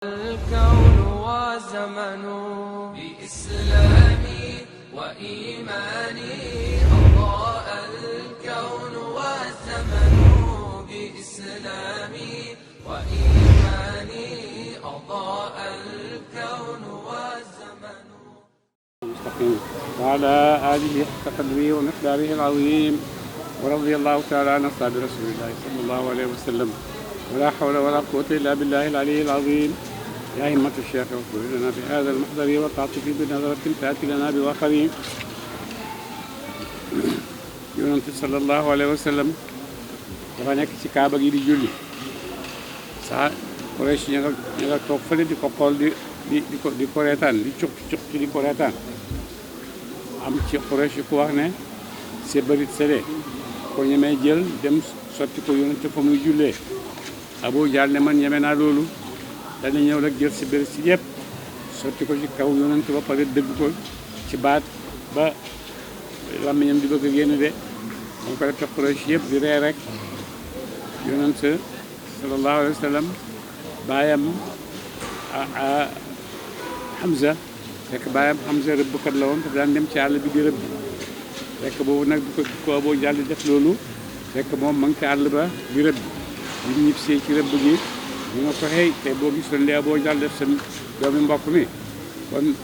الكون والزمن بإسلامي وإيماني أضاء الكون والزمن بإسلامي وإيماني أضاء الكون والزمن المستقيم وعلى آله حق قدره ومقداره العظيم ورضي الله تعالى عن أصحاب رسول الله صلى الله عليه وسلم ولا حول ولا قوة إلا بالله العلي العظيم يا همة الشيخ واغفر لنا بهذا المحضر وتعطف بنظرة تأتي لنا بوخرين Yonent sallallahu alayhi wa sallam dafa nekk ci kaaba gi di julli saa Quraysh ña nga toog fële di ko xool di ko reetaan di cuqti di ko reetaan am ci Quraysh ku wax ne c'est barit sele ko ñemee jël dem sotti ko Yonent fa muy jullee Abu Jahl ne man ñeme naa loolu dana ñëw rek jël si bëri si yëpp sotti ko ci kaw Yonent ba pare dëgg ko ci baat ba làmmiñam di bëgg a génn de moom ko def Quraysh yëpp di ree rek Yonent sallallahu alayhi wa sallam baayam Hamza fekk baayam Hamza rëbbkat la woon te daan dem ci àll bi di rëbb fekk boobu nag di ko Abu Jahl di def loolu fekk moom ma ngi ci àll ba di rëbb di ñibbisee ci rëbb gi ñu nga ko xëy te boo gisoon li Abu Jahl def sa doomi mbokk mi kon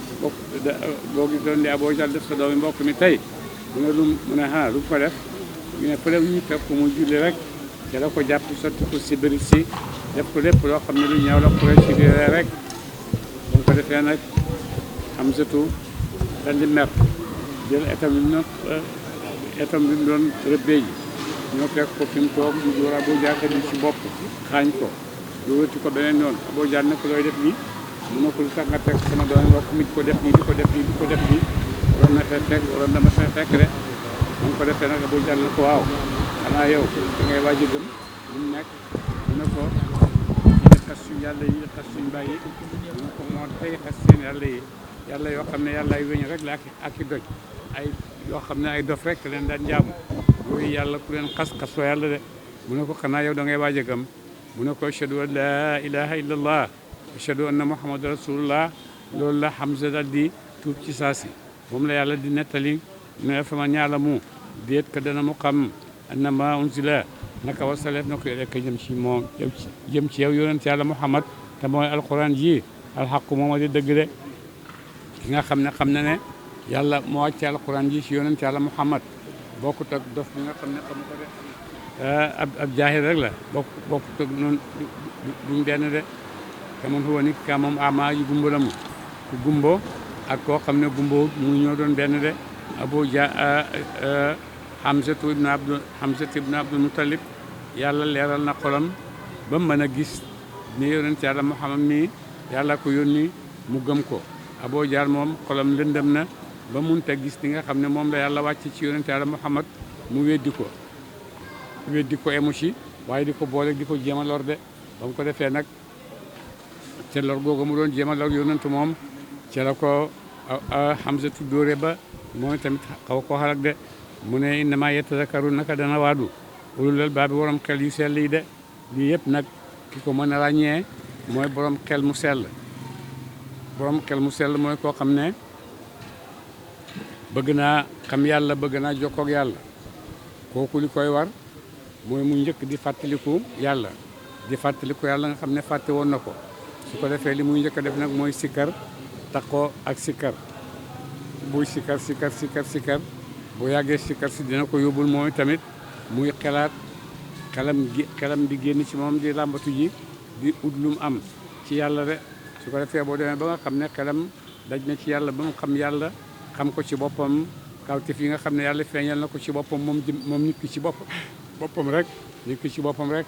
boo gisoon li Abu Jahl def sa doomi mbokk mi tey mu ne mu ne lu ko def ñu ne fële ñu fekk ko mu julli rek te la ko jàpp sotti ko si bëri si def ko lépp loo xam ne lu ñaaw la Quraysh di ree rek bu ko defee nag Hamzatu dal di mer jël etam bi mu doon rëbbee ji ñoo fekk ko fi mu toog ñu door Abu Jahl bi ci bopp xaañ ko dóorati ko beneen yoon Abu Jahl ne ko looy def nii mu ne ko lu tax nga teg sama doomi mbokk mi di ko def nii di ko def nii di ko def nii waroon na fee fekk waroon na ma fee fekk de mu ko defee nag Abu Jahl ne ko waaw xanaa yow da ngay waaj a gëm mu nekk mu ne ko yi xas suñ yàlla yi xas suñ bàyyi mu ne ko moo tey xas seen yàlla yi yàlla yoo xam ne yàlla ay weñ rek la ak i doj ay yoo xam ne ay dof rek leen daan jaamu yooyu yàlla ku leen xasoo yàlla de mu ne ko xanaa yow da ngay waaj a gëm mu ne ko ashhadu an laa ilaha illa allah ashhadu anna muhammad rasulullah loolu la Hamza dal di tuub ci saasi moom la yàlla di nettali ne fa man ya'lamu déet ka dana mu xam annama unzila naka wasaleef na ko ilayka jëm ci moom jëm ci yow yonent yàlla Muhammad te mooy alquran ji alxaqu mooma di dëgg de ki nga xam ne ne yàlla moo wàcce alquran ji ci yonent yàlla Muhammad bokkut ak dof bi nga xam ne xam ko de ab jaahil rek la bokkut ak noonu duñ benn de te man huwa ni ka moom ama yi gumba la mu ku gumbo ak koo xam ne gumbo mu ñoo doon benn de Hamzatu ibn Abdul Muttalib yàlla leeral na xolam ba mën a gis ni yonent yàlla Muhammad mi yàlla ko yónni mu gëm ko Abu Jahl moom xolam lëndëm na ba mënut a gis li nga xam ne moom la yàlla wàcc ci yonent yàlla Muhammad mu weddi ko emu ci waaye di ko boole di ko jéem a lor de ba mu ko defee nag te lor googu mu doon jéem a lor yonent moom ci la ko Hamzatu dóore ba moom tamit xaw ko xalak de mu ne innama yatazakkaru naka dana waadu ulul albaabi borom xel yu sell yi de lii yëpp nag ki ko mën a ràññee mooy borom xel mu sell mooy koo xam ne bëgg naa xam yàlla bëgg naa jokkoo ak yàlla kooku li koy war mooy mu njëkk di fàttaliku yàlla nga xam ne fàtte woon na ko su ko defee li muy njëkk a def nag mooy sikkar takkoo ak sikkar buy sikkar bu yàggee sikkar si dina ko yóbbul mooy tamit muy xelaat xelam di génn ci moom di làmbatu ji di ut lu mu am ci yàlla de su ko defee boo demee ba nga xam ne xelam daj na ci yàlla ba mu xam yàlla xam ko ci boppam kawtif yi nga xam ne yàlla feeñal na ko ci boppam moom nit ki ci boppam rek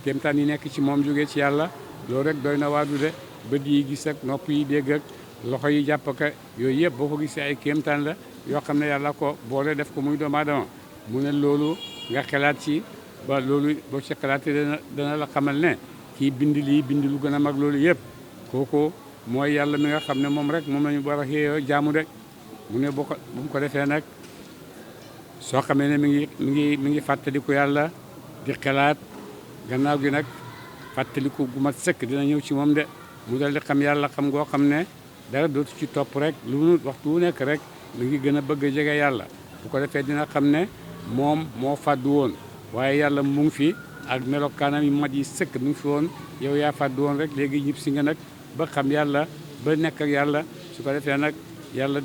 kéemtaan yi nekk ci moom jógee ci yàlla loolu rek doy na waadu de bët yi gis ak nopp yi dégg ak loxo yi jàpp ak yooyu yëpp boo ko gisee ay kéemtaan la yoo xam ne yàlla ko boole def ko muy doomu aadama mu ne loolu nga xalaat ci ba loolu boo ci xalaatee dana la xamal ne kii bind lu gën a mag loolu yëpp kooku mooy yàlla mi nga xam ne moom rek moom la ñu war a xëyoo jaamu rek mu ne bu mu ko defee nag soo xamee ne mi ngi fàttaliku yàlla di xalaat gannaaw gi nag fàttaliku gu mat sëkk dina ñëw ci moom de mu dal di xam yàlla xam ngoo xam ne dara dootu ci topp rek lu mu waxtu wu nekk rek mu ngi gën a bëgg a jege yàlla bu ko defee dina xam ne moom moo fàddu woon waaye yàlla mu ngi fi ak melokaanam yu mat yi sëkk mu ngi fi woon yow yaa fàddu woon rek léegi ñib si nga nag ba xam yàlla ba nekk ak yàlla su ko defee nag yàlla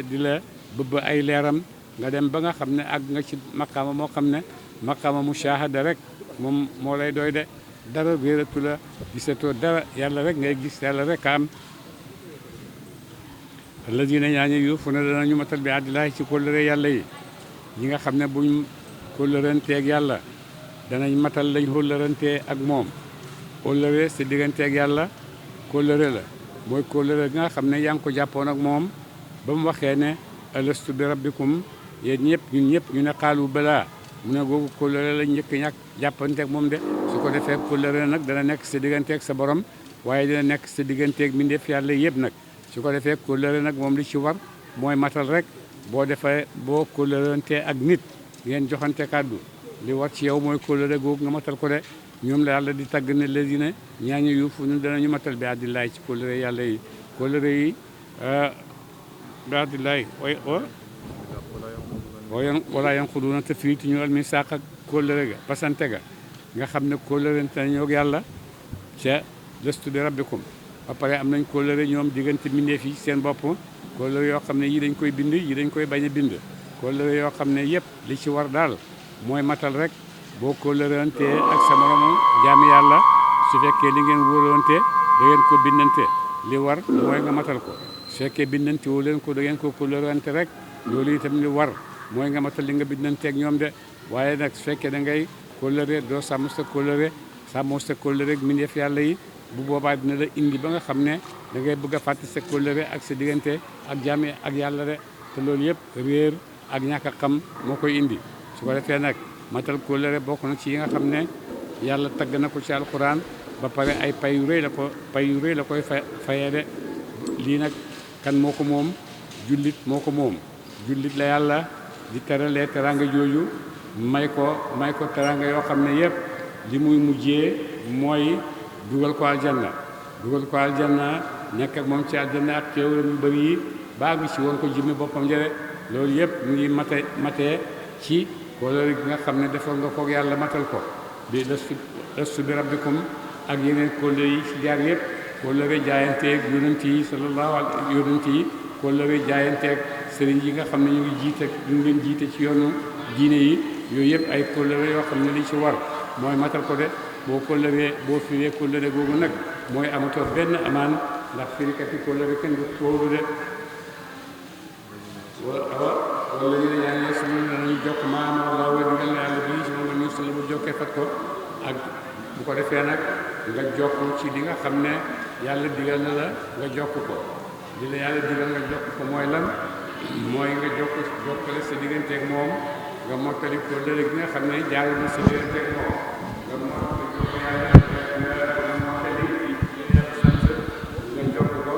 di la bëbb ay leeram nga dem ba nga xam ne àgg nga ci maqaama moo xam ne maqaama mushahada rek moom moo lay doy de dara réeratu la gisatoo dara yàlla rek ngay gis yàlla rek a am alladina ñaañu yuufuuna danañu matal bi àddilaahi ci kóllëre yàlla yi ñi nga xam ne buñ kóllëranteeg yàlla danañ matal lañ kóllërantee ak moom kóllëre sa digganteeg yàlla kóllëre la mooy kóllëre gi nga xam ne yaa ngi ko jàppoon ak moom ba mu waxee ne alastu bi rabbikum yéen ñëpp ñun ñëpp ñu ne xaalu balaa mu ne googu kóllëre la njëkk ñàkk jàppanteeg moom de su ko defee kóllëre nag dana nekk sa digganteeg sa borom waaye dina nekk sa digganteeg mbindeef yàlla yëpp nag su ko defee kóllëre nag moom li ci war mooy matal rek boo kóllërantee ak nit ngeen joxante kàddu li war ci yow mooy kóllëre googu nga matal ko de ñoom la yàlla di tagg ne léegi ñaañu yuufuuna danañu matal bi àddillaahi ci kóllëre yàlla yi kóllëre yi bi àddillaahi wala yanquduuna te fiiti ñu al misaaq ak kóllëre ga pasante ga nga xam ne kóllërante nañu ak yàlla ca lastu bi rabbikum ba pare am nañ kóllëre ñoom diggante mbindeef yi seen bopp kóllëre yoo xam ne yi dañ koy bind yi dañ koy bañ a bind kóllëre yoo xam ne yëpp li ci war daal mooy matal rek boo kóllërante ak sa moromu jaami yàlla su fekkee li ngeen wóolante da ngeen ko bindante li war mooy nga matal ko su fekkee bindante woo leen ko da ngeen ko kóllërante rek loolu itam li war mooy nga matal li nga bindanteeg ñoom de waaye nag su fekkee da ngay kóllëre doo sàmm sa kóllëre sàmmoo sa kóllëre ak mbindeef yàlla yi bu boobaa dina la indi ba nga xam ne da ngay bëgg a fàtte sa kóllëre ak sa diggante ak jaami ak yàlla de te loolu yëpp réer ak ñàkk a xam moo koy indi su ko defee nag matal kóllëre bokk na ci yi nga xam ne yàlla tagg na ko ci alquran ba pare ay pay yu rëy la koy fayee de lii nag kan moo ko moom jullit moo ko moom jullit la yàlla di teralee teranga jooju may ko teranga yoo xam ne yëpp li muy mujjee mooy dugal ko aljanna nekk ak moom ci aljanna ak xéewalam yu bëri yi baagi ci woon ko jëmmi boppam jëre loolu yëpp mu ngi matee ci kóllëre gi nga xam ne defoon nga ko yàlla matal ko bi lastu bi rabbikum ak yeneen kóllëre yi ci jaar yëpp kóllëre jaayanteeg yonent yi sallallahu alayhi yonent yi kóllëre jaayanteeg sëriñ yi nga xam ne ñu ngi leen jiite ci yoonu diine yi yooyu yëpp ay kóllëre yoo xam ne li ci war mooy matal ko de boo firee kóllëre googu nag mooy amatoo benn amaan ndax firikati kóllëre kenn du kóolu de wala ñu ne yaa ngi suñu nañu jokk maam wala wala digal na yàlla bii si moom la ñu sala bu jokkee fat ko ak bu ko defee nag nga jokk ci li nga xam ne yàlla digal na la nga jokk ko li la yàlla digal nga jokk ko mooy lan mooy nga jokkale sa digganteeg moom nga mottali kóllëre gi nga xam ne jaar na sa digganteeg moom nga mottali ko yàlla nga mottali sant nga jokk ko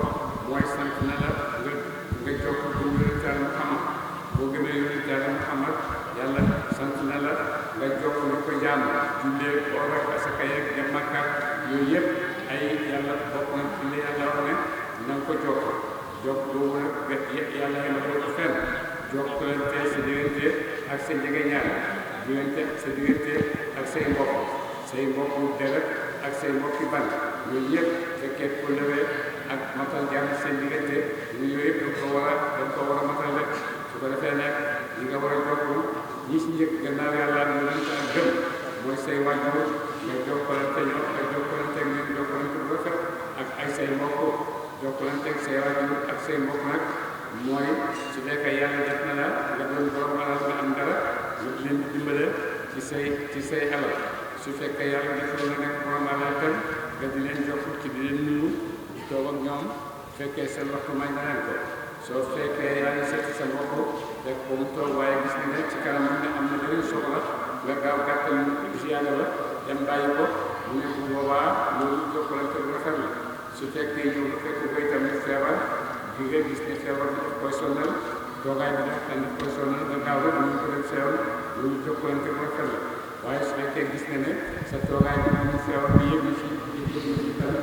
mooy sant na la nga jokk ko yonent Yàlla Muhammad boo gëmee yonent Yàlla Muhammad yàlla sant na la nga jokk ni ko jaam jullee koor ak asaka yeeg dem Makka yooyu yëpp ay yàlla bokk na ci li yàlla wax ne na nga ko jokk boobu nag yàlla yema doo ko fenn jokkalante sa diggante ak sa jegeñaale sa diggante ak say mbokku deret ak say mbokki ban yooyu yëpp fekkee kóllëre ak matal jàmm seen diggante yooyu yëpp dañ ko war a matal rek su ko defee nag li nga war a jokk ñi si njëkk gannaaw yàlla ñu leen ko ak gëm mooy say wàjjur nga jokkalante ñoom nga jokkalante ñoom jokkalante bu rafet ak ay say mbokk jokkalante ak say wàjjur ak say mbokk nag mooy su fekkee yàlla def na la nga doon borom alal nga am dara nga leen di dimbale ci say alal su fekkee yàlla def na nga nekk borom alal tam nga di leen jokk ci di leen nuyu di toog ak ñoom fekkee seen waxtu may nga leen ko soo fekkee yaa ngi seeti sa mbokk rek ba mu toog waaye gis nga ne ci kanam ne am na beneen soxla nga gaaw gàttal ziyaada la dem bàyyi ko mu ne bu boobaa loolu jokkalante bu rafet la su fekkee ñëw fekk ko itam feebar di nga gis ne feebar bi daf koy sonal toogaay bi daf koy sonal nga gaaw rek ñu ko dem feebar loolu jokkalante bu rafet la waaye su fekkee gis na ne sa toogaay bi moom feebar bi yëpp ci tam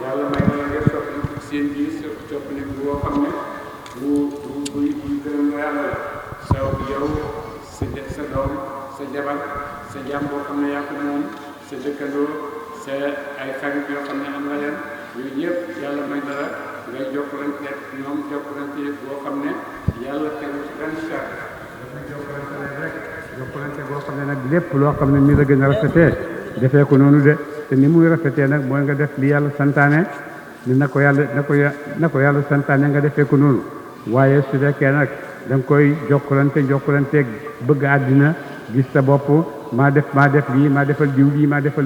yàlla may na la nga soppi seen biir soppi boo xam ne buy gërëm la yàlla sa yow sa doom sa jabar sa jàmm boo xam ne yaa ko moom sa dëkkandoo sa ay xarit yoo xam ne am nga leen yooyu yëpp yàlla may na la ngay jokkalante ñoom jokkalante boo xam ne yàlla tegu ci benn char dafay jokkalante boo xam ne nag lépp loo xam ne ni la gën a rafetee defee ko noonu de te ni muy rafetee nag mooy nga def li yàlla santaane ni na ko yàlla santaane nga defee ko noonu waaye su fekkee nag da nga koy jokkalante bëgg àddina gis sa bopp maa def lii maa defal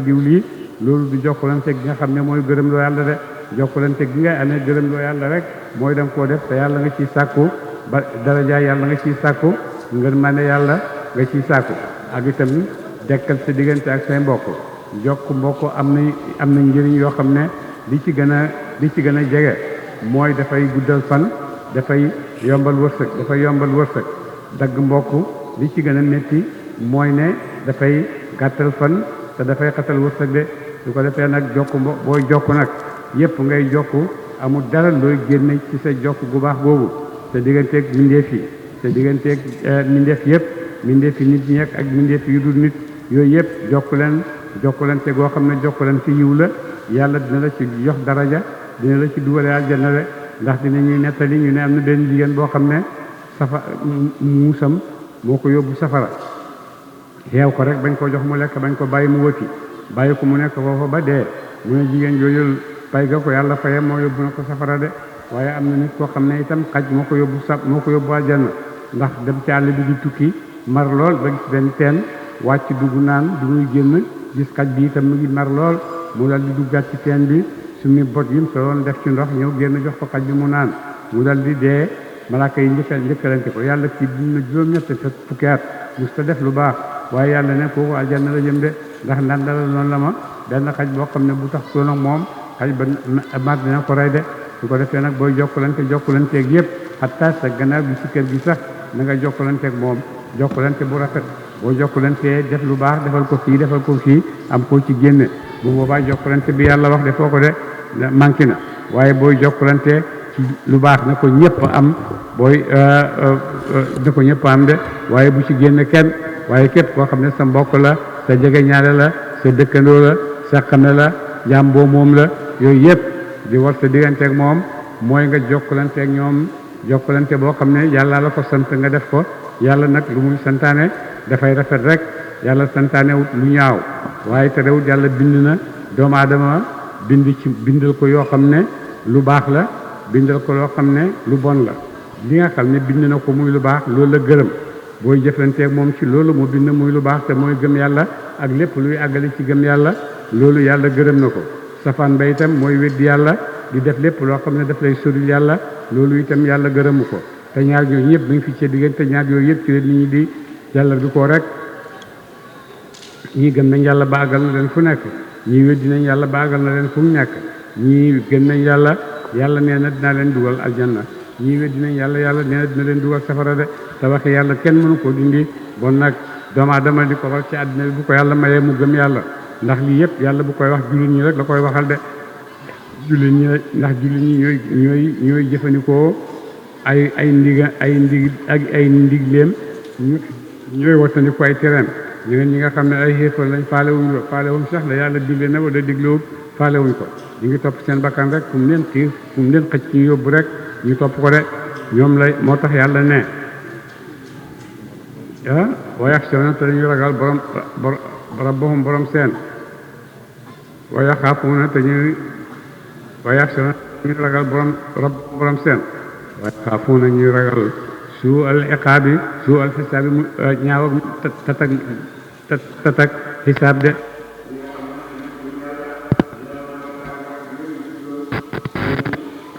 diw lii loolu du jokkalante gi nga xam ne mooy gërëm loo yàlla de jokkalante gi ngay amee gërëm loo yàlla rek mooy da nga koo def te yàlla nga ciy sàkku ba daraja yàlla nga ciy sàkku ngër mane yàlla nga ciy sàkku ak itam dekkal sa diggante ak say mbokk jokk mbokk am na njëriñ yoo xam ne li ci gën a jege mooy dafay guddal fan dafay yombal wërsëg dagg mbokk li ci gën a métti mooy ne dafay gàttal fan te dafay xatal wërsëg de su ko defee nag booy jokk nag yépp ngay jokk amul dara looy génne ci sa jokk gu baax boobu sa digganteeg mindeef yi sa digganteeg mindeef yépp mindeef yi nit ñi ak mindeef yu dul nit yooyu yépp jokkalante goo xam ne jokkalante yiw la yàlla dina la ci jox daraja dina la ci dugale aljanna de ndax dina ñuy nettali ñu ne am na benn jigéen boo xam ne muusam moo ko yóbbu safara xeew ko rek bañ ko jox mu lekk bañ ko bàyyi mu wëti bàyyi ko mu nekk foofa ba dee mu ne jigéen jooju pay ga ko yàlla faye moo yóbbu na ko safara de waaye am na nit koo xam ne itam xaj moo ko yóbbu aljanna ndax dem ci àll bi di tukki mar lool ba gis benn teen wàcc dugg naan du muy génn gis xaj bi itam mu ngi mar lool mu dal di duggaat ci teen bi su mi bot yim so doon def ci ndox ñëw génn jox ko xaj bi mu naan mu dal di dee malaaka yi njëkkalante ko yàlla ci dina juróom-ñett fukki at mus ta def lu baax waaye yàlla ne kooku aljanna la jëm de ndax ndandala noonu la ma benn xaj boo xam ne bu tax soon ak moom xaj ba mag dina ko rey de su ko defee nag booy jokkalanteeg yëpp xataa sa gannaaw bi ci kër gi sax na nga jokkalanteeg moom jokkalante bu rafet boo jokkalantee def lu baax defal ko fii am koo ci génne bu boobaa jokkalante bi yàlla wax defoo ko de manqué na waaye booy jokkalante ci lu baax na ko ñëpp am de waaye bu ci génne kenn waaye képp koo xam ne sa mbokk la sa jege ñaare la sa dëkkandoo la sa xame la jaam boo moom la yooyu yëpp di war sa digganteeg moom mooy nga jokkalanteeg ñoom jokkalante boo xam ne yàlla la ko sant nga def ko yàlla nag lu muy santaane dafay rafet rek yàlla santaane wut lu ñaaw waaye terewut yàlla bind na doomu aadama bindal ko yoo xam ne lu baax la bindal ko loo xam ne lu bon la li nga xam ne bind na ko muy lu baax loolu la gërëm booy jëflanteeg moom ci loolu mu bind muy lu baax te mooy gëm yàlla ak lépp luy àggale ci gëm yàlla loolu yàlla gërëm na ko safaan ba itam mooy weddi yàlla di def lépp loo xam ne daf lay soril yàlla loolu itam yàlla gërëmu ko te ñaar yooyu yëpp dañ fi ci diggante ñaar yooyu yëpp ci nit ñi di yàlla du ko rek ñii gëm nañ yàlla baagal na leen fu nekk ñii weddi nañ yàlla baagal na leen fu mu nekk ñii gëm nañ yàlla nee na dinaa leen dugal aljanna ñii weddi nañ yàlla nee na dina leen dugal safara de te waxe yàlla kenn mënu ko dindi bon nag doomu aadama di ko wax ci àddina bi bu ko yàlla mayee mu gëm yàlla ndax lii yëpp yàlla bu koy wax jullit ñi rek la koy waxal de jullit ñi ndax jullit ñi ñooy jëfandikoo ay ndigleem ñooy wattandiko ay tereem ñeneen ñi nga xam ne ay xéefal lañ faalewuñ sax la yàlla digle na wala diglewut faalewuñ ko ñu ngi topp seen bakkan rek fu mu leen xiir fu mu leen xëcc ñu yóbbu rek ñu topp ko de ñoom lay moo tax yàlla ne wa yaxshawna te dañuy ragal rabbahum borom seen wa yaxaafuuna te wa yaxshawna ñu ragal borom seen wa yaxaafuuna ñuy ragal suu al iqaabi suu al xisaabi mu ñaaw ak tatak xisaab de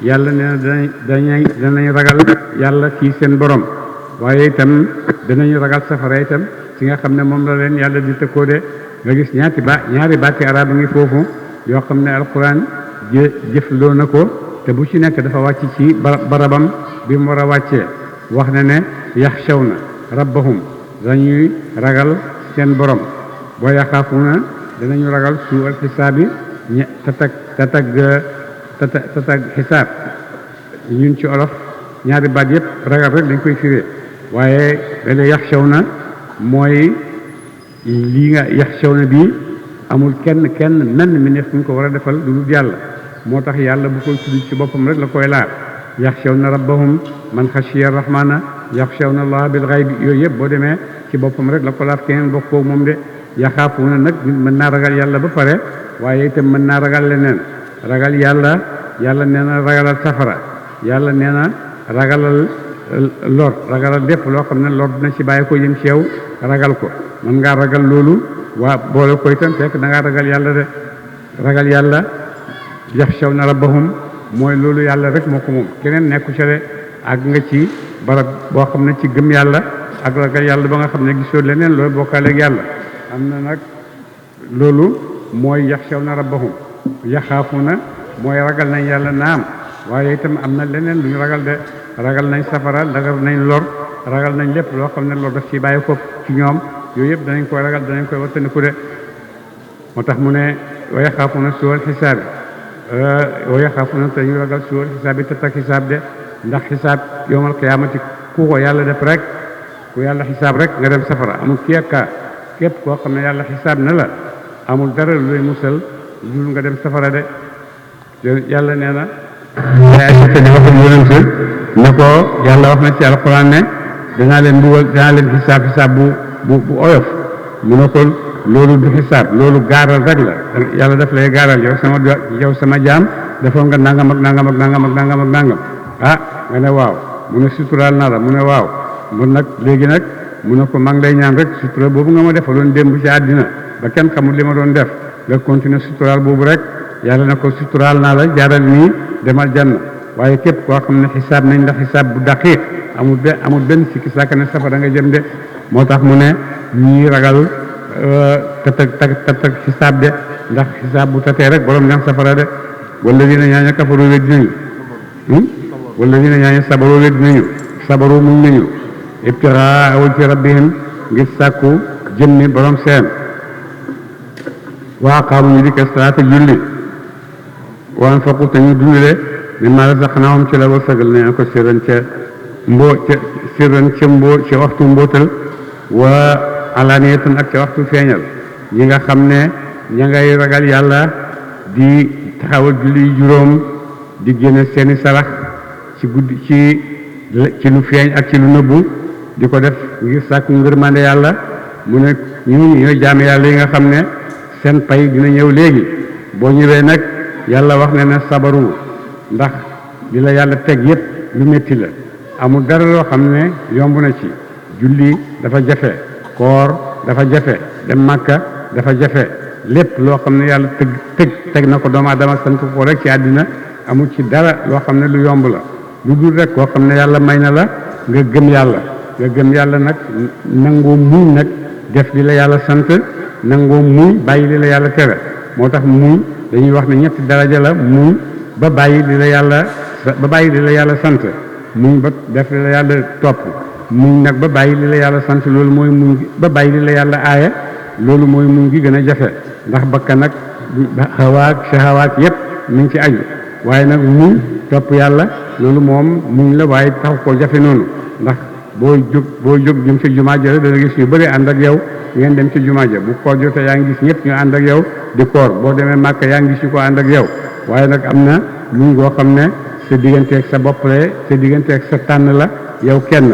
yàlla nee na danañ ragal yàlla ci seen borom waaye itam danañu ragal safara itam ci nga xam ne moom la leen yàlla di tëkkoo de nga gis ñaari baati arab ngi foofu yoo xam ne alquran jëfloo na ko te bu ci nekk dafa wàcc ci barabam bi mu war a wàccee wax na ne yaxshawna rabbahum dañuy ragal seen borom boo yaxaafuuna danañu ragal suul xisaabi tatag xisaab ñun ci olof ñaari baat yëpp ragal rek dañ koy firee waaye dana yaxshawna mooy lii nga yaxshawna bii amul kenn menn mi neef fu ñu ko war a defal lu dul yàlla moo tax yàlla bu koy tudd ci boppam rek la koy laar yaxshawna rabbahum man xashiya rahmana yaxshawna allah bil ghaybi yooyu yëpp boo demee ci boppam rek la ko laaf keneen bokk koog moom de yaxaafuuna nag nit mën naa ragal yàlla ba pare waaye itam mën naa ragal leneen ragal yàlla nee na ragalal safara yàlla nee na ragalal lor ragalal lépp loo xam ne lor dina ci bàyyi ko yëm ci yow ragal ko mën ngaa ragal loolu waa boole ko itam fekk da ngaa ragal yàlla de ragal yàlla yaxshawna rabbahum mooy loolu yàlla rek moo ko moom keneen nekku ca de ak nga ci barab boo xam ne ci gëm yàlla ak ragal yàlla ba nga xam ne gisoo leneen loolu bokkaaleeg yàlla am na nag loolu mooy yaxshawna rabbahum yaxaafuna mooy ragal nañ yàlla naam waaye itam am na leneen lu ñu ragal de ragal nañ safara ragal nañ lor ragal nañ lépp loo xam ne lor daf ci bàyyi ko ci ñoom yooyu yëpp danañ koy ragal danañ koy wattandiku de moo tax mu ne wa yaxaafuna suul xisaabi wa yaxaafuna te ñu ragal suul xisaabi te tak xisaab de ndax xisaab yowmal qiyaamati ku ko yàlla def rek ku yàlla xisaab rek nga dem safara amul kii ak kaa képp koo xam ne yàlla xisaab na la amul dara lu lay musal lu nga dem safara de yàlla nee na te di waxum yonent ne ko yàlla wax na ci alquran ne danaa leen xisaab bu oyof mu ne ko loolu du xisaab loolu gaaral rek la yàlla daf lay gaaral yow sama jaam defoon nga nangam ak nangam ak nangam ak nangam ak nangam ah nga ne waaw mu ne suturaal naa la mu ne waaw mun nag léegi nag mu ne ko maa ngi lay ñaan rek sutura boobu nga ma defaloon démb ci àddina ba kenn xamul li ma doon def nga continuer suturaal boobu rek yàlla na ko suturaal naa la jaaral nii demal janna waaye képp koo xam ne xisaab nañ la xisaab bu daqiiq amul benn sikki sàkk ne safara nga jëm de moo tax mu ne ñii ragal tatag xisaab de ndax xisaab bu tatee rek borom ñam safara de wala dina ñaaña kafaru wet nañu wala dina ñaaña sabaru wet nañu sabaru muñ nañu ibtiraa wajhi rabbihim ngir sàkku jëmmi borom seen waa qaamu ñu dikk salaata julli wa anfaqu te ñu dundale mimmaa razaqnaahum ci la wërsëgal nañ ko sirran ca waxtu mbootal wa alaaniyatan ak ca waxtu feeñal ñi nga xam ne ña ngay ragal yàlla di taxawal julli juróom di génne seeni sarax ci guddi ci lu feeñ ak ci lu nëbbu di ko def ngir sàkku ngërmande yàlla mu ne ñu ñooy jaame yàlla yi nga xam ne seen pay dina ñëw léegi boo ñëwee nag yàlla wax ne na sabaru ndax li la yàlla teg yépp lu métti la amul dara loo xam ne yomb na ci julli dafa jafe koor dafa jafe dem màkka dafa jafe lépp loo xam ne yàlla teg na ko doomu aadama sant ko rek ci àddina amul ci dara loo xam ne lu yomb la lu dul rek koo xam ne yàlla may na la nga gëm yàlla nag nangoo muñ nag def li la yàlla sant nangoo muñ bàyyi li la yàlla tere moo tax muñ dañuy wax ne ñetti daraja la muñ ba bàyyi li la yàlla sant muñ ba def li la yàlla topp muñ nag ba bàyyi li la yàlla sant loolu mooy muñ gi ba bàyyi li la yàlla aaya loolu mooy muñ gi gën a jafe ndax bakkan nag xawaak shahawaat yépp mi ngi ci aju waaye nag muñ topp yàlla loolu moom muñ la waaye tax koo jafe noonu ndax boo jóg jëm ci jumaa ja dana gis ñu bëri ànd ak yow ngeen dem ci jumaa ja bu koor jotee yaa ngi gis ñëpp ñu ànd ak yow di koor boo demee màkk yaa ngi gis ñu ko ànd ak yow waaye nag am na muñ goo xam ne sa digganteeg sa bopp la sa digganteeg sa tànn la yow kenn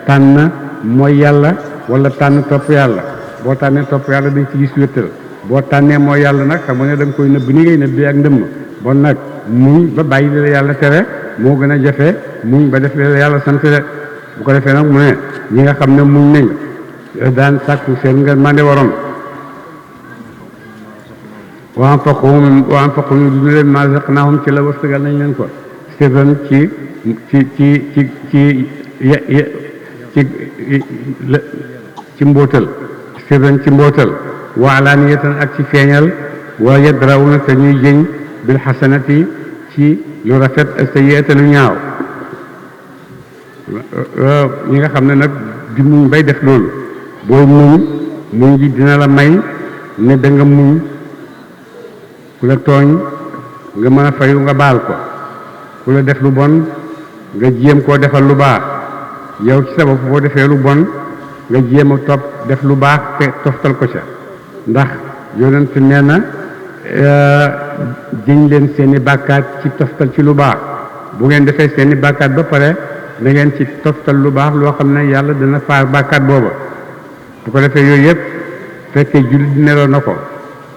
tànn mooy yàlla wala tànn topp yàlla boo tànnee topp yàlla dañ ci gis wéttal boo tànnee mooy yàlla nag xam nga ne da nga koy nëbb ni ngay nëbbee ak ndëmm bon nag muñ ba bàyyi li la yàlla tere moo gën a jafe muñ ba def li la yàlla sant de bu ko defee nag mu ne ñi nga xam ne muñ nañ daan sàkku seen nga mande waroon wa anfaqu ñu dund leen maa razaqnaahum ci la wërsëgal nañ leen ko sirran ci mbootal sirran ci mbootal wa alaaniyatan ak ci feeñal wa yadrawna te ñuy jëñ bil xasanati ci lu rafet as-sayyi'ata lu ñaaw ñi nga xam ne nag di muñ bay def loolu booy muñ gi dina la may ne da nga muñ ku la tooñ nga mën a fayu nga baal ko ku la def lu bon nga jéem koo defal lu baax yow ci sabab boo defee lu bon nga jéem a topp def lu baax te toftal ko ca ndax yonent nee na jëñ leen seeni bàkkaat ci toftal ci lu baax bu ngeen defee seeni bàkkaat ba pare da ngeen ci toftal lu baax loo xam ne yàlla dana faar bàkkaat booba bu ko defee yooyu yëpp fekkee jullit di neloo na ko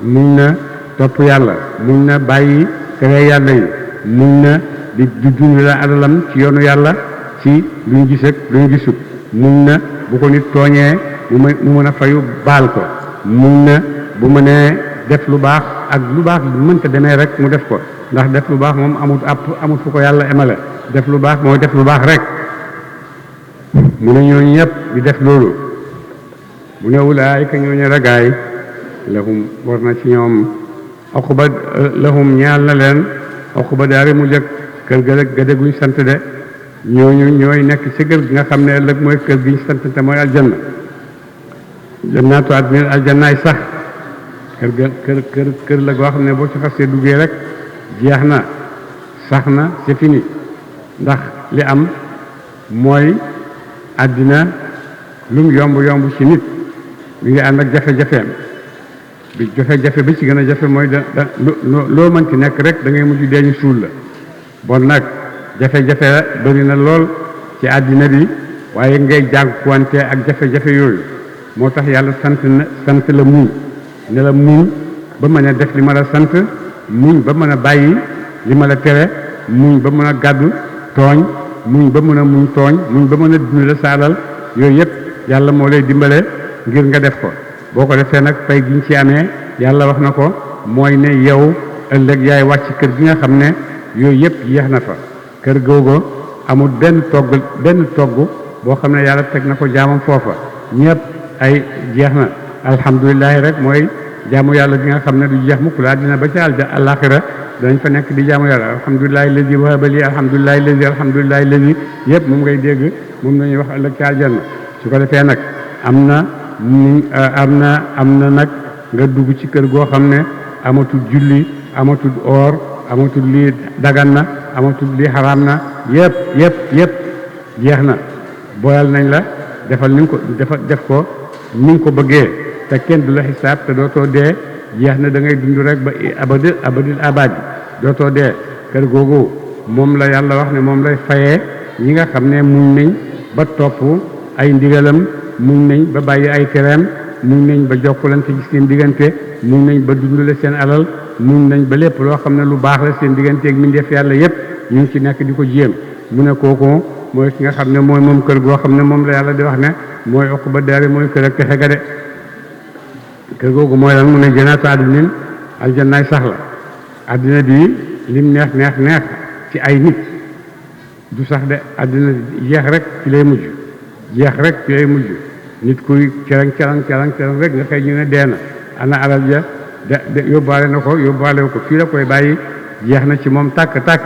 muñ na topp yàlla muñ na bàyyi tere yàlla yi muñ na di dund la alalam ci yoonu yàlla ci luñ gis ak luñ gisut muñ na bu ko nit tooñee mu mën a fayu baal ko muñ na bu mënee def lu baax ak lu baax mënta demee rek mu def ko ndax def lu baax moom amut fu ko yàlla emale def lu baax mooy def lu baax rek mu ne ñooñu ñëpp di def loolu mu ne ulaayika ñooñu ragaay lahum war na ci ñoom uqba lahum ñaal na leen uqba daari mu jëkk kër gëdë guñ sant de ñooñu ñooy nekk ci kër gi nga xam ne ëllëg mooy kër gi ñu sant te mooy aljanna jannaatu adnin aljannaay sax kër la goo xam ne boo ci xasee duggee rek jeex na sax na c'est fini ndax li am mooy àddina lum yomb ci nit mi ngi ànd ak jafe-jafeem bi jafe-jafe bi ci gën a jafe mooy loo mënti nekk rek da ngay mujj dee ñu suul la bon nag jafe-jafe la bëri na lool ci àddina bi waaye ngay jànkuwante ak jafe-jafe yooyu moo tax yàlla sant la muñ ne la muñ ba mën a def li ma la sant muñ ba mën a bàyyi li ma la tere muñ ba mën a gàddu tooñ muñ ba mën a muñ tooñ muñ ba mën a dundale sa alal yooyu yëpp yàlla moo lay dimbale ngir nga def ko boo ko defee nag fay giñ ci amee yàlla wax na ko mooy ne yow ëllëg yaay wàcc kër gi nga xam ne yooyu yëpp yeex na fa kër googu amul benn togg boo xam ne yàlla teg na ko jaamam foofa ñëpp ay jeex na alhamdulilahi rek mooy jaamu yàlla gi nga xam ne du jeex mukk laa dina ba ca àllaaxira dañ fa nekk di jaamu yàlla alhamdulilahi lazi wahaba li alhamdulilahi lazi yëpp moom ngay dégg moom la ñuy wax ëllëg ca aljanna su ko defee nag am na nag nga dugg ci kër goo xam ne amatul julli amatul oor amatul lii dagan na amatul lii xaraam na yëpp jeex na boyal nañ la defal ni nga ko def ko ni nga ko bëggee te kenn du la xisaab te dootoo dee jeex na da ngay dund rek ba abadil abadi dootoo dee kër googu moom la yàlla wax ne moom lay fayee ñi nga xam ne muñ nañ ba topp ay ndigalam muñ nañ ba bàyyi ay tereem muñ nañ ba jokkalante ci seen diggante muñ nañ ba dundale seen alal muñ nañ ba lépp loo xam ne lu baax la seen diggante ak mbindeef yàlla yépp ñu ngi ci nekk di ko jéem mu ne kooku mooy ki nga xam ne mooy moom kër goo xam ne moom la yàlla di wax ne mooy uqba daari mooy kër ak texe ga de kër googu mooy lan mu ne jannaatu adnin aljannaay sax la àddina bi lim neex ci ay nit du sax de àddina jeex rek ci lay mujj nit kuy cerang rek nga xëy ñu ne dee na ana alal ja de yóbbaale na ko yóbbaale ko fii la koy bàyyi jeex na ci moom tàkk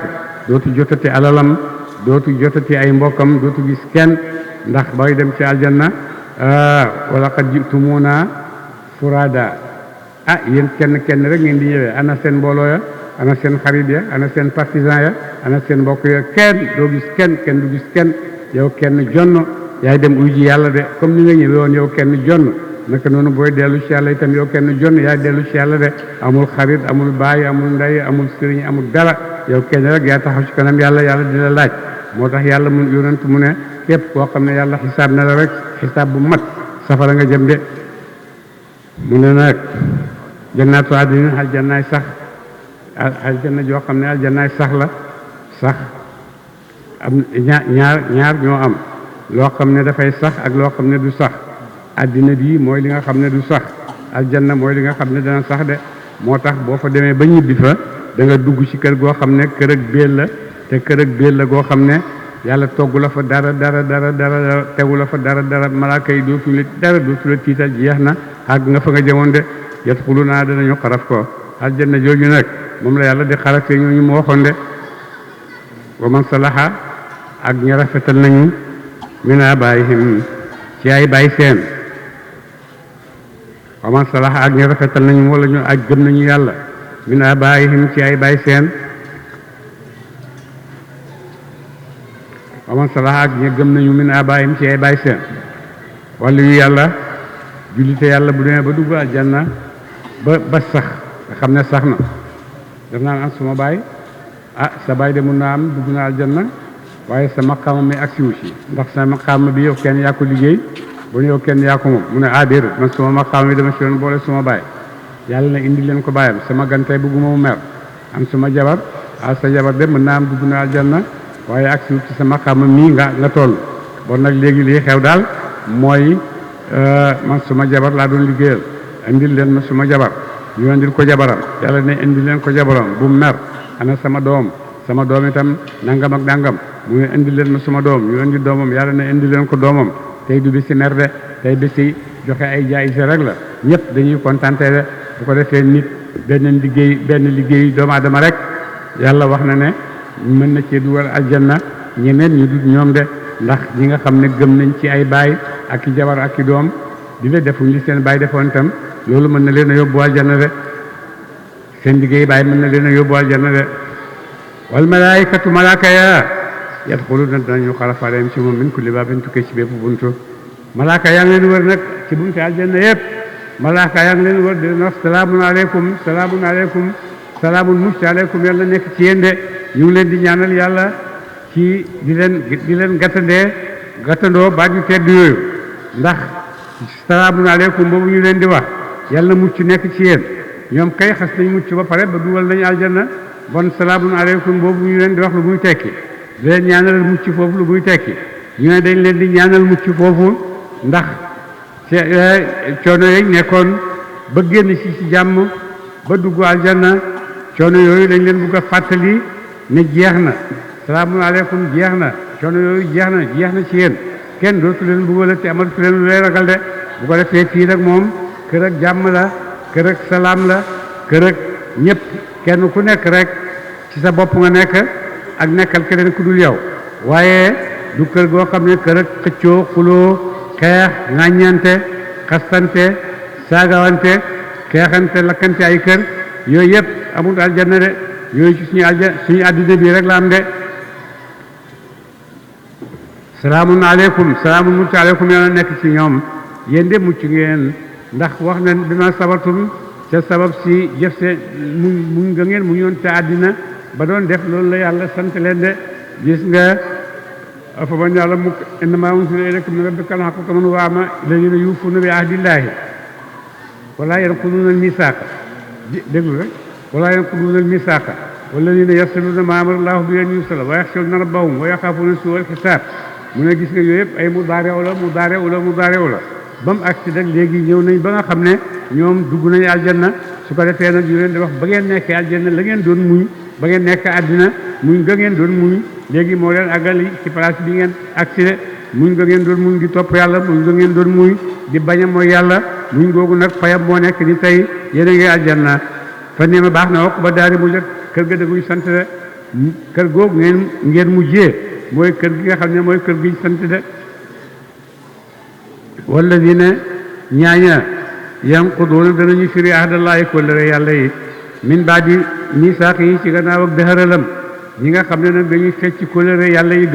dootu jotati alalam dootu jotati ay mbokkam dootu gis kenn ndax bay dem ci aljanna wala qad jitumuna furada yéen kenn rek ngeen di ñëwee ana seen mbooloo ya ana seen xarit ya ana seen partisan ya ana seen mbokk ya kenn doo gis kenn du gis kenn yow kenn jonn yaay dem uy ji yàlla de comme ni nga ñëwee woon yow kenn jonn naka noonu booy dellu ci yàlla itam yow kenn jonn yaay dellu ci yàlla de amul xarit amul baay amul ndey amul sëriñ amul dara yow kenn rek yaa taxaw ci kanam yàlla dina laaj moo tax yàlla mu yonent mu ne képp koo xam ne yàlla xisaab na la rek xisaab bu mat safara nga jëm de mu ne nag jannaatu adnin aljannaay sax aljanna joo xam ne aljannaay sax la sax am ñaar ñoo am loo xam ne dafay sax ak loo xam ne du sax àddina bii mooy li nga xam ne du sax aljanna mooy li nga xam ne dana sax de moo tax boo fa demee ba ñibbi fa da nga dugg ci kër goo xam ne kër ak béel la te kër ak béel la goo xam ne yàlla togg la fa dara tegu la fa dara malaaka yi dootu la tiital jeex na àgg nga fa nga jëmoon de yadxuluna danañu xaraf ko aljanna jooju nag moom la yàlla di xarafee ñooñu mu waxoon de wa man salaha ak ñi rafetal nañu min abaayihim ci ay baay seen wa man salaha ak ñi rafetal nañu wala ñu aj gëm nañu yàlla min abaayihim ci ay baay seen wa man salaha ak ñi gëm nañu min abaayihim ci ay baay seen wala yu yàlla jullite yàlla bu demee ba dugg aljanna ba sax nga xam ne sax na daf naan am suma baay sa baay de mun naa am dugg na aljanna waaye sa maqaama mi agsiwu ci ndax sa maqaama bi yow kenn yaa ko liggéey bu ne yow kenn yaa ko moom mu ne déedéet man suma maqaama bi dama ci doon boole suma baay yàlla na indi leen ko baayam sama gantey bëgguma mu mer am suma jabar sa jabar de mën naa am dugg na aljanna waaye agsiwu ci sa maqaama mii nga toll bon nag léegi lii xew daal mooy man suma jabar laa doon liggéeyal indil leen ma suma jabar ñu indil ko jabaram yàlla ne indil leen ko jabaram bu mer ana sama doom itam nangam ak nangam mu ne indil leen ma suma doom ñu indi doomam yàlla ne indil leen ko doomam tey du bisi mer de tey bisi joxe ay jaayise rek la ñëpp dañuy kontante de bu ko defee nit benn liggéey doomu aadama rek yàlla wax na ne mën na cee dugal aljanna ñeneen ñu dut ñoom de ndax ñi nga xam ne gëm nañ ci ay baay ak i jabar ak i doom di la defuñ li seen baay defoon itam loolu mën na leen a yóbbu aljanna de seen liggéey baay mën na leen a yóbbu aljanna de wal malaayikatu malaaka ya yadxuluna danañu xarafaaleem ci moom min kulli baabin tukkee ci bépp buntu malaaka yaa ngi leen wër nag ci buntu aljanna yëpp malaaka yaa ngi leen wër di leen wax salaamun aleykum salaamun mucc aleykum yàlla nekk ci yéen de ñu ngi leen di ñaanal yàlla ci di leen gàttandoo baat yu tedd yooyu ndax salaamun aleykum boobu ñu leen di wax yàlla mucc nekk ci yéen ñoom kay xas nañ mucc ba pare ba dugal nañu aljanna bon salaamun aleykum boobu ñu leen di wax lu muy tekki di leen ñaanal mucc foofu lu muy tekki ñu ne dañ leen di ñaanal mucc foofu ndax coono yi nekkoon ba génn ci jàmm ba dugg aljanna coono yooyu dañ leen bugg a fàttali ne jeex na salaamun aleykum jeex na coono yooyu jeex na ci yéen kenn dootu leen buggal te amatu leen lu lay ragal de bu ko defee fii nag moom kër ak jàmm la kër ak salaam la kër ak ñëpp kenn ku nekk rek ci sa bopp nga nekk ak nekkal keneen ku dul yow waaye du kër goo xam ne kër ak xëccoo xuloo xeex ŋàññante xastante saagawante xeexante lakkante ay kër yooyu yëpp amul aljanna de yooyu ci suñu àddina bi rek la am de salaamun aleykum salaamun mucc aleykum yàlla nekk ci ñoom yéen de mucc ngeen ndax wax na bi ma sabatum ca sabab si jëf se muñ nga ngeen mu ñoon te àddina ba doon def loolu la yàlla sant leen de gis nga fa man yàlla mukk innamaa unzila ilayka min rabbika al-haqqu kaman waama alladina yuufuuna bi ahdillahi wala yanquduuna al-misaaqa déglu rek wala yanquduuna al-misaaqa walladina yasiluuna maa amara llaahu bihi an yusala wa yaxshawna rabbahum wa yaxaafuuna suu'a al-xisaab mu ne gis nga yooyu yëpp ay mudaari'u la ba mu agsi nag léegi ñëw nañ ba nga xam ne ñoom dugg nañu aljanna su ko defee nag ñu leen di wax ba ngeen nekkee aljanna la ngeen doon muñ ba ngeen nekk àddina muñ nga ngeen doon muñ léegi moo leen àggali ci place bi ngeen agsi de muñ nga ngeen doon muñ di topp yàlla muñ nga ngeen doon muñ di bañ a mooy yàlla muñ googu nag fayam moo nekk ni tey yéen a ngi aljanna fa ne ma baax na wax ba daari mu jot kër ga dëgguñ sant de kër googu ngeen mujjee mooy kër gi nga xam ne mooy kër giñ sant de walladina ñaaña yanquduuna danañu firi ahdallaahi kóllëre yàlla yi min baadi misaaq yi ci gannaaw ak dëhëralam ñi nga xam ne nag dañuy fecc kóllëre yàlla yi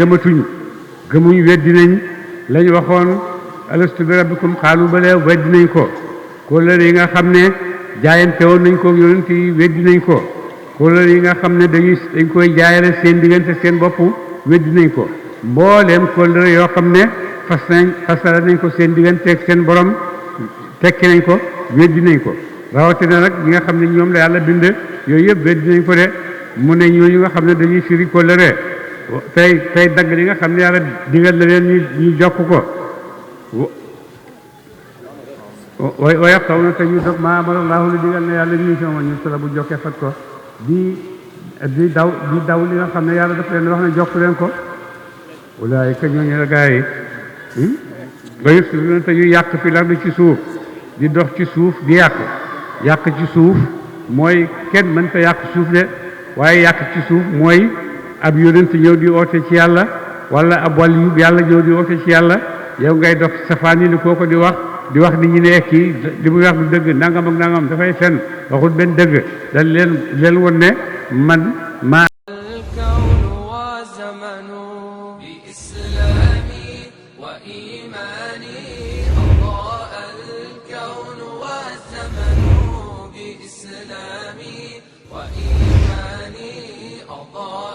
gëmuñ weddi nañ lañ waxoon alastu bi rabbikum xaalu bala weddi nañ ko kóllëre yi nga xam ne jaayante woon nañ ko yonent yi weddi nañ ko kóllëre yi nga xam ne dañ koy jaayale seen diggante seen bopp weddi nañ ko mbooleem kóllëre yoo xam ne fasala nañ ko seen diggante ak seen borom tekki nañ ko weddi nañ ko rawatina nag ñi nga xam ne ñoom la yàlla bind yooyu yëpp weddi nañ ko de mu ne ñooñu nga xam ne dañuy firi kóllëre tey dagg li nga xam ne yàlla digal na leen ñu jokk ko way xaw na te ñu dog maa amara laahu lu digal na yàlla ñu sama ñu sala bu jokkee fat ko di daw li nga xam ne yàlla dafa leen wax ne jokk leen ko ulaayika ñooñu la gaa yi ba yufsiduuna te yu yàq fi lardi ci suuf di dox ci suuf di yàq ci suuf mooy kenn mënta yàq suuf de waaye yàq ci suuf mooy ab yonent ñëw di oote ci yàlla wala ab waliyu yàlla ñëw di oote ci yàlla yow ngay dox safaan yi ni kooko di wax nit ñi ne kii li muy wax du dëgg nangam ak nangam dafay fen waxul benn dëgg dañ leen won ne man maa الكون وزمن بإسلامي وإيماني أضاء الكون والزمن بإسلامي وإيماني أضاء